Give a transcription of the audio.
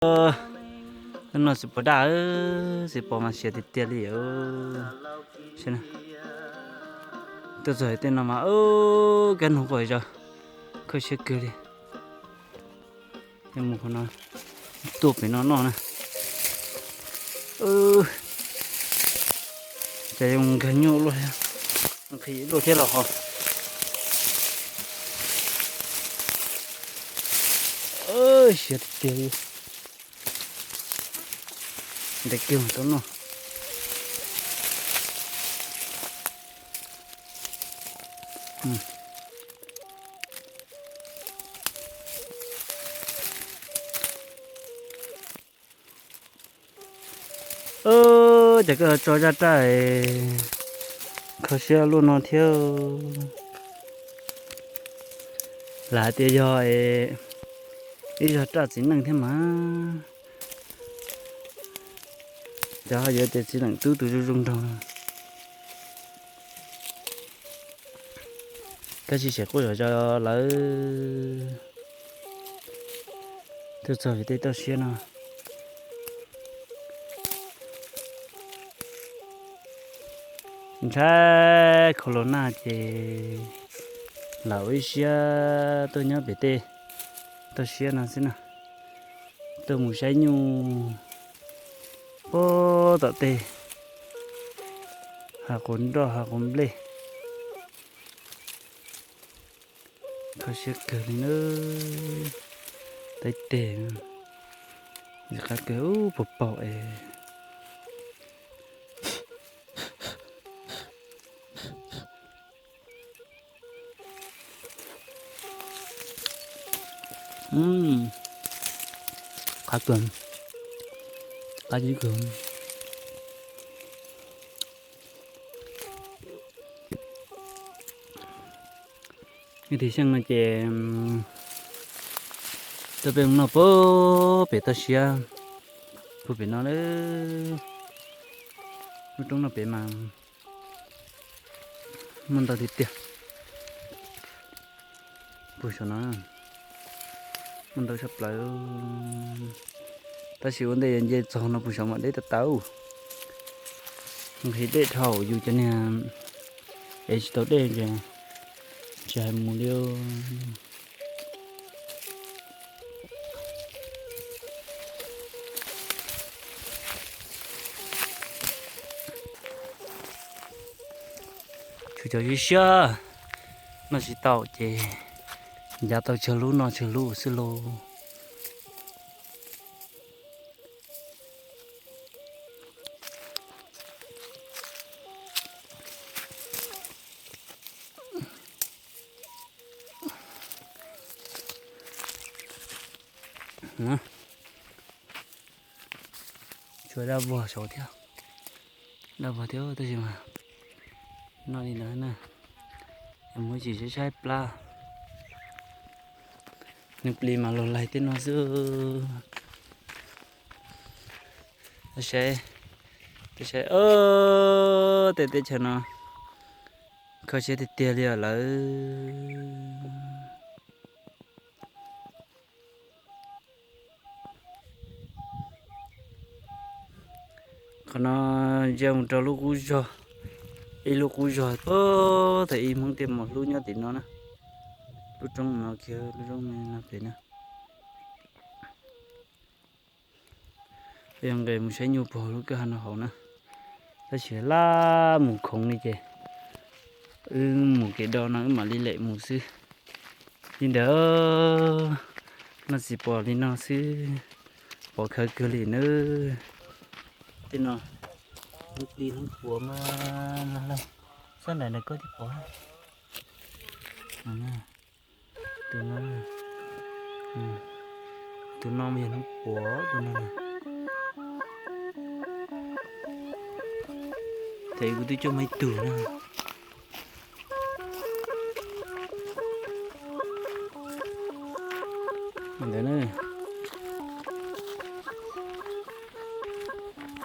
Ub, no txiv pos daj, txiv pos mas siav tiag tiag li. Tuaj txog tej no mas kab noog quaj zog, kho siab kawg li. Mus qhov no, tuaj pem no noj na. Ces mus nkag nyuj luaj, nqhis luaj thiab los ho. Siav tiag tiag li. Ntev kiag tau noj. Ces koj tso zaj raj, kho siab luaj no thiab. Lam hais tias yog ib zaj raj txiv neej thiab mas. Cov ho yuav tias txiv neej tub tus zoo zoo nraug no. Tab sis tseem quaj zom zaws lawm. Tuaj txog vim tej toj siab no. Ntshai corona ces lam ua ib siab tuaj nyob pem tej toj siab no xwb na. Tuaj mus saib nyuj puag tom tej, hav quav nroj hav quav nplej. Kho siab kawg li na. Teb teg, qab kawg ub, puag paug es. Qab kawg, qab zib kawg. Ib tug xyoo no ces tuaj peb mus noj puag pem toj siab, puag pem no lawm. Lub roob no pem mas muaj ntau tiag tiag. Puag saum no muaj ntau tshaj plaws. Tab sis ua ntej yuav nce txog no puag saum mam deb tau tau. Nqhis dej dhau yus cov niag es tsis tau dej ces tsis hais mus li. Tshuav cov siab siab, noj tsis tau ces ncav tau tsawg lub noj tsawg lub xwb lauj. Tshuav dab vog saud thiab, dab vog thiab tab sis mas noj li ntawd na, muab tsis saib saib plab. Nws plis mas los laig tej no xwb. Saib, saib tej teb chaws no kho siab tiag tiag li os lawm. Qhov no ntsia mus rau lub qub zog, ib lub qub zog puag thaum ub Hmoob tej mos hlub nyob tim no na. Lub roob no kiag lub roob no pem na. Yog nqes mus saib nyuj puag lub kwj ha no hauv na, tab sis laj mus khoov li ces wb mus kev do no wb mam li lem mus xwb. Li ntawd, noj txiv pos li no xwb, pos khawv kawg li nawb. Tej no hnub plig hnub puav mas laj laj, sab nraim ntawm koj thiaj pom. Tus no, tus no mas yog hnub puav tus no. Ces kuv twb coj muaj ib tug na. Ntawd na.